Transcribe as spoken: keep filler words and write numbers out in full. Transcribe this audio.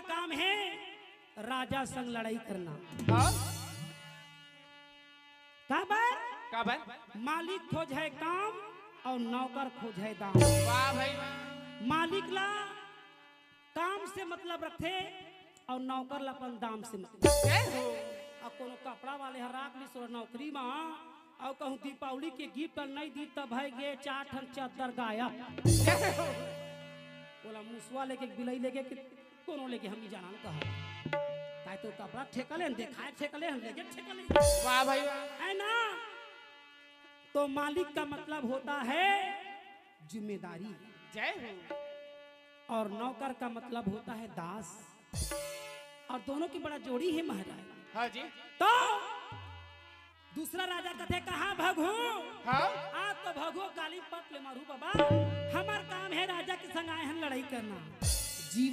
काम हे राजा संग लड़ाई करना। हाँ? काबर? काबर? मालिक खोजय काम अउ नौकर खोजय दाम। वाह भाई वाह। मालिक ला काम से मतलब रथे अउ नौकर ला अपन दाम से मतलब। जय हो। अउ कोनो कपड़ा वाले ह राख लिस नौकरी मा, अउ कहूँ दीपावली के गिफ्ट नइ दी, त भय गे चार ठन चद्दर गायब। जय हो। ओला मुसवा लेके, बिलई लेके, कि कोनो लेके हम ही जानन कहा। काय तो कपड़ा ठेका ले, देखाय ठेका ले, लेके ठेका ले। वाह भाई वाह। है ना? तो मालिक का मतलब होता है जिम्मेदारी। जय हो। और नौकर का मतलब होता है दास। और दोनों की बड़ा जोड़ी है महाराज। हाँ जी। तो दूसरा राजा कथे, कहाँ भगहू? हाँ। आज तो भगहू काली पट ले मारू बाबा। हमर काम हे राजा के संग आय हन लड़ाई करना। जीवन